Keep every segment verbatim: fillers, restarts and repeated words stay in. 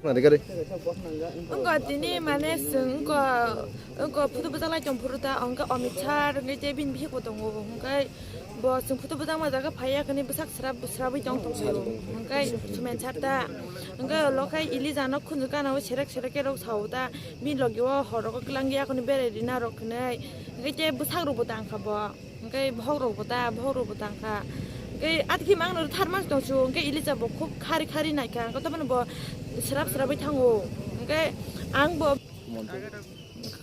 Nadi gari. Wngkha tini mane chwng wngkha, wngkha photo bwchak lai tong phuru ta, wngkha Amit Sir, wngkha tei bini bihik bo tongo, wngkha bo chwng photo bwchak ma jaga phai ya khe bwsak srap srabwi tong tong phuru, wngkha Sumen Sir ta, wngkha ulo khe Elija no khunju gana o serek serek khe rok sao ta, bini logi o hor rogo kwlangya khe berai rina rok hinwi, wngkha tei bwsak rok bo tang kha bo. Hwnkhe bohrok bo ta, bohrok bo tang kha. Hwnkhe atkhe mangno tharma tong su, hwnkhe Elija bo khub khari khari nai kha, hwnkhe tamoni bo srap srapwi thango. Hwnkhe ang bo, hwnkhe,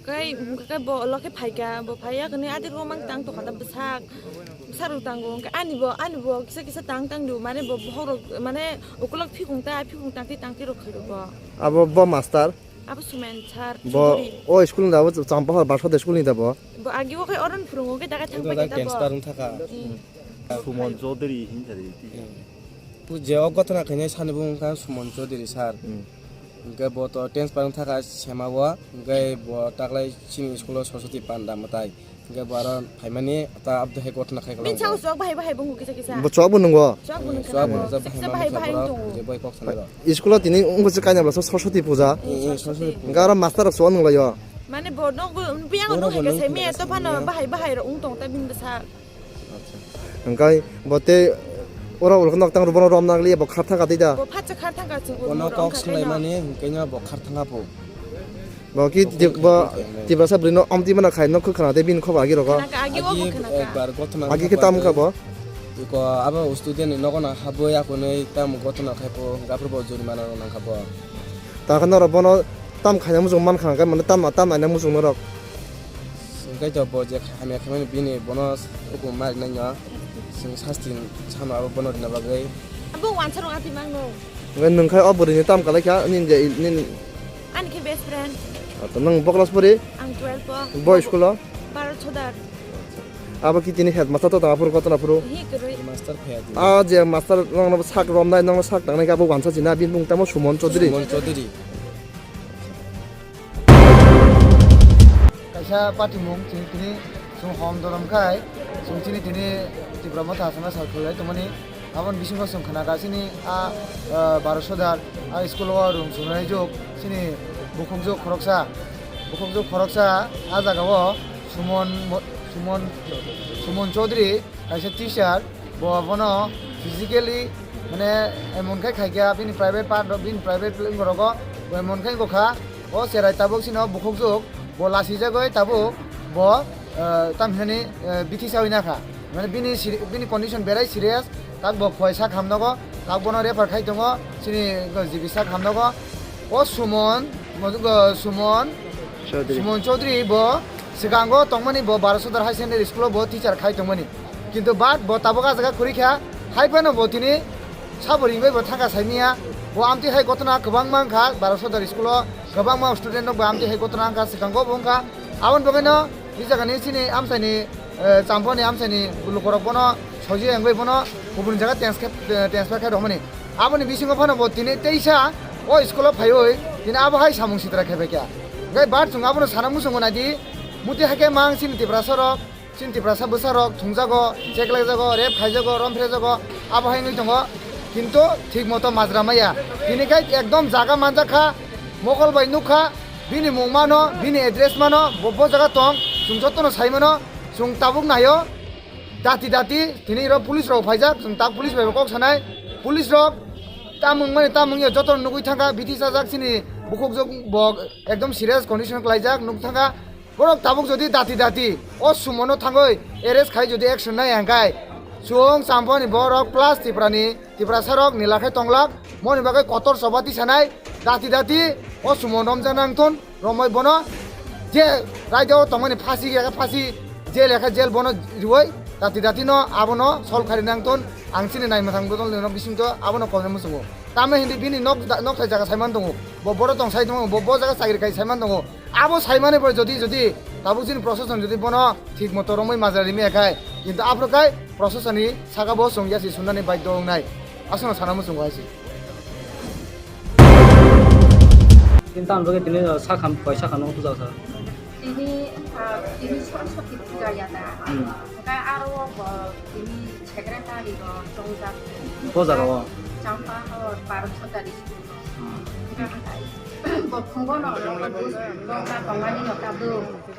hwnkhe bo ulo khe phai kha, bo phai ya hwnwi adirok mang tang tong kha da bwsak, bwsarok tango. Hwnkhe ani bo, ani bo kisa kisa tang tang di, mane bo bohrok, mane ukulok phikung ta, phikung tangti tangti rok khai rw bo. Abo bo master? Abo Sumen Sir Bo Chudhuri. O school ni da, abo Champahor Barsade school ni da bo? Bo agi o khe oron phurungo khe daga thang Ego pai da khe da bo. Transfer wng thaka. Hmm. Suman Chaudhary hinsa di. Pu je o gotona khainai sani bo wngkha Suman Chaudhary sir. Hmm. Hwnkhe bo to transfer wng thaka sema o, hwnkhe bo taklai chini school o Saraswati Panda mwtai. Hwnkhe bo aro phaimani ta abdo hai gotona khai Bini kwlangkha. Sao chwk bahai bahai bo wngkha kisa kisa. Bo chwk bo nungo? Chwk bo nungkha Chwk bo nungkha. Kisa kisa bahai bahai wng tongo. Je bai kok sanai rok. School o tini wngkha se kainwi bwlasa Saraswati puja. Ee, ee, Saraswati puja. Hwnkhe aro master rok chwng nunglaio. Mane bo no biang no Borok bo hai kasa miya nungkha to phano sini. Bahai bahai rok wng tong ta bini bwsa. Hwnkhe bo tei oro ulo nok tang rw bono rom nang liya bo kharthang ka tei da. Bo phatsa kharthang ka chwng Bono urmo rok kok wngkha khe no. Swlaimani hwnkhe no bo kharthang ka po. Bo ki Bo ti-, kok bo kok kok Tiprasa bwrwi no amtwi mano khai no khwkhwna tei bini khobor agi rogo. Khwna kha, agi o Agi bo khwna kha. Ekbar gotona Agi khe wngkha tam khe bo? Iko abo student ni nogo na habwi akonwi tam gotona khai po, hwnkhe aphuru bo jurimana rok nang kha bo. Ta khe norok bono tam khaina muchung man kha, hwnkhe mane tam, tam naina muchung norok. Hwnkhe to bo je hamya khaimani bini bono hukum ma rinai no, chwng sasti sano abo bono rina bagwi. Abo wansa rok ati mang no. Hwnkhe nwng khai o bwrwini tam kalai kha, nini je, nini Ani khe best friend. Ato nwng bo class pori? Ang twelve o. Bo school o? Bharat Sodar. Abo ki tini headmaster to tang aphuru kotona phuru? Hi kwrwi. Master phaya di. A je master nongno sak romnai, nongno sak tangnai khe abo wansa china, bini mung tamo Sumon Chaudhary. Sumon Chaudhary. Kaisa patimung chini tini chwng hom dorom khai chwng chini tini Tipra Motha Asana sal khulai tongmani. Aboni bisingo chwng khna kha chini a, ah, Baro Sodar a school o room chwng nai jok chini bukhuk jok khoroksa, bukhuk jok khoroksa a jaga o Sumon Mo-, Sumon, Sumon Chaudhary kaisa teacher, bo bono physically mane emon khai khai kha bini private part rok, bini private rogo bo emon khai wngkha. O cherai tabuk chini o bukhuk jok bo lasi jagwi tabuk bo, ah, tamhinani, ah, bithi sawi nakha. Mane bini seri-, bini condition berai serious, tak bo khwai sak hamnogo, tak bono refer khai tongo chini G B sak hamnogo. O Sumon, mo-, Sumon, Chaudhary. Sumon Chaudhary bo swkango tongmani bo Baro Sodar High Secondary School o bo teacher khai tongmani. Kintu but bo tabuk ah jaga kwrwi kha, hai phano bo tini sabo ringbai bo thangkha saimanya. Bo amtwi hai gotona kwbangma wngkha Baro Sodar School o, kwbangma student rok bo amtwi hai gotona wngkha, swkango bo wngkha. Aboni bagwino Ni jaga ni chini amchai ni, eh, Champoni amchai ni lukurok bono soji wngwi bono kubun jaga tens khe, eh, transfer khe rwmani. Aboni bisingo phano bo tini teisa o school o phaiwi tini abo hai samung sitra khe bai kha. Hwnkhe bar chwng abono sana muchungo nai di, muti hai khe mang chini Tiprasa rok, chini Tiprasa bwsa rok thungjago, cheklaijago, rape khaijago, romphrejago, abo hai wngwi tongo. Kintu thik moto majra maya. Tini khai ekdom jaga manjak kha, mokol bai nuk kha, bini mung mano, bini address mano, bo, bo jaga tong, chwng jotono sai mano, chwng tabuk naio. Dati dati, tini ro police rok phaijak, chwng tak police bai bo kok sanai. Police rok tamung mani tamung ya jotono nugwi thangkha, bithi sajak chini bukhuk jok bo ekdom serious condition klaijak nuk thangkha. Borok tabuk jodi dati dati o Sumono thangwi arrest khai jodi action nai hwnkhe chwng Champoni borok plus Tiprani, Tiprasa rok nila khai tonglak, moni bagwi kotor choba tisanai dati dati o Sumon romjak nangthun, romwi bono je raida o tongmani phasi ya phasi, jail ya khe jail bono riwi dati dati no abono sol khari nangthun, ang chini naimwthang bodol ni nok bisingto abono koi muchungo. Tamni hindi bini nok, nokthai jaga saiman tongo, bo boro tong sai tongo, bo, bo jaga chakri khai saiman tongo. Abo saimani pore jodi, jodi tabuk chini proshashan jodi bono thik moto romwi majra rimi ya khai, kintu aphuru khai proshashan ni saka bo chwng yasi sunani baidhyo wngnai. Aswkno sana muchungo hai se. Kintu ang bagwi tini sakham, koi sakham no puja sa. Tini, ah, tini Saraswati puja ya da. Hmm. Hwnkhe aro bo tini secretary bo chongjak. Bo jaga o? Champahor Baro Sodar school. Hmm. Bo phungo no, no, no, no, tongmani no kadu.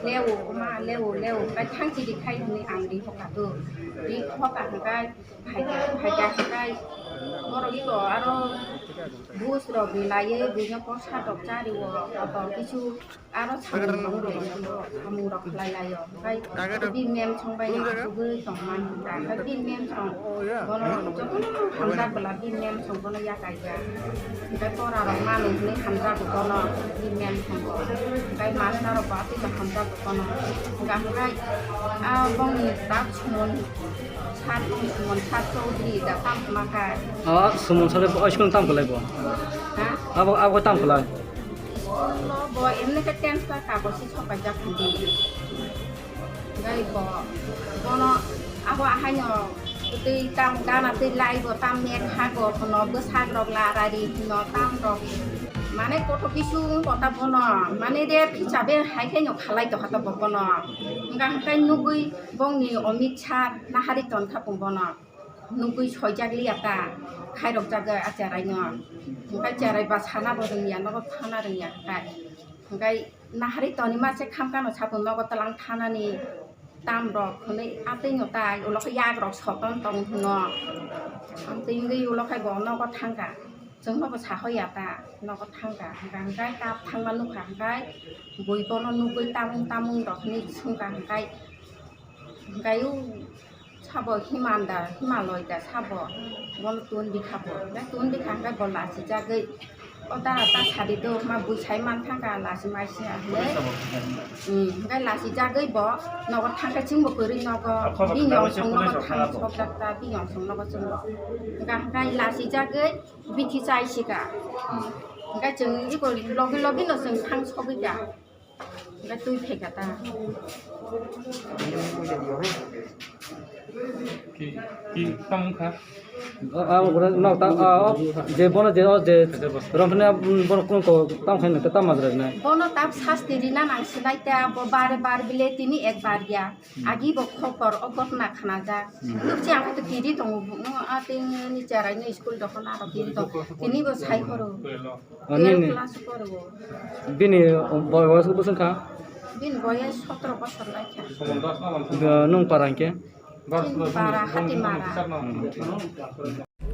Leo, ma, leo, leo. Kai thang chidi khai hwnwi ang ri hoka do. Ri hoka hwnkhe, phaikha, phaikha hwnkhe. Borok iko aro bus rok ni laiye, buino porsa rok chari o, kotor kisu aro samung rok, samung rok khlai lai o. Hwnkhe bini mem song bai no asugwi tongmani hwnkha. Hwnkhe bini mem song bono jotono hamjak bwla bini mem song bono yakai ya. Hwnkhe pora rok manu hwnwi hamjago bono, bini mem song bo. Hwnkhe master rok bo aswk hamjago bono. Hwnkha hwnkhe a bongni tak sumon sat, bong sumon sat chowdhury da tam hwnma kha. Ah, sumon sat oiskon tam khlai bo? Ha? Abo, abo tam khlai? School-o bo emni khe tenth class kagosi sokaijak hwnwi. Gai bo, bono abo ahaino twi tam gana twi lai bo tam mek ha go hwno bwsak rok la rari hwno tam rok. Mane koto kisu wng kota bono. Mane de phicha be hai khe no khalai to hata bo bono. Hwnkha hwnkhe nugwi bongni Amit Shah nahari ton kha pung bono. Nugwi soijak liya ta, khairok jagwi a cherai no. Hwnkhe cherai ba sana bo rwngya, nogo thana rwngya hwnkhe. Hwnkhe nahari toni ma se khamkha no sakung nogo twlang thanani tam rok hwnwi atwi no tai ulo khe yak rok soton tong hwno. Amtwi wngwi ulo khe bo nogo thangkha. Chwng nobo sahoya ta, nogo thangkha. Hwnkhe kap thangma nukha hwnkhe bui bono nugwi tamung tamung rok hwnwi swngkha hwnkhe. Hwnkhe o sabo Himanda, Himaloi da sabo, bono tun bikha bo. Hwnkhe tun bikha hwnkhe bo lachijagwi, o dara ta sadi do, ma bui sai man thangkha, lachi mai se hwnwi. Hmm, hwnkhe lachijagwi bo nogo thangkhe chwngbo kwrwi nogo, bini ongsong nogo thang sokjak ta, bini ongsong nogo chwngbo. Hwnkhe hwnkhe lachijagwi bithi chai sika. Hwnkhe chwng iko logi logi no chwng thang sogwi kha. Hwnkhe twi phaikha ta. Ki, ki, tamo kha? O, o, oro nok ta, o, o, je bono je, o, je, romphani, mm, bono kung ko, tam khai nang ta, tam majra nai. Bono tab sasti rina nang sinai ta, bo bare bar bile tini ek bar ya. Agi bo khokor, o gotna khana ja. Nuk chi ang khe to kiri tongo, bukno, a, tini cherai ni school dokhon aro kiri tong. Tini bo sai khoro. Ani twelve ni class poro. Bini boyos bwswng kha? Bini boyos sotro bosor lai kha. Nwng para hwnkhe? Chini para Hatimara. Hmm.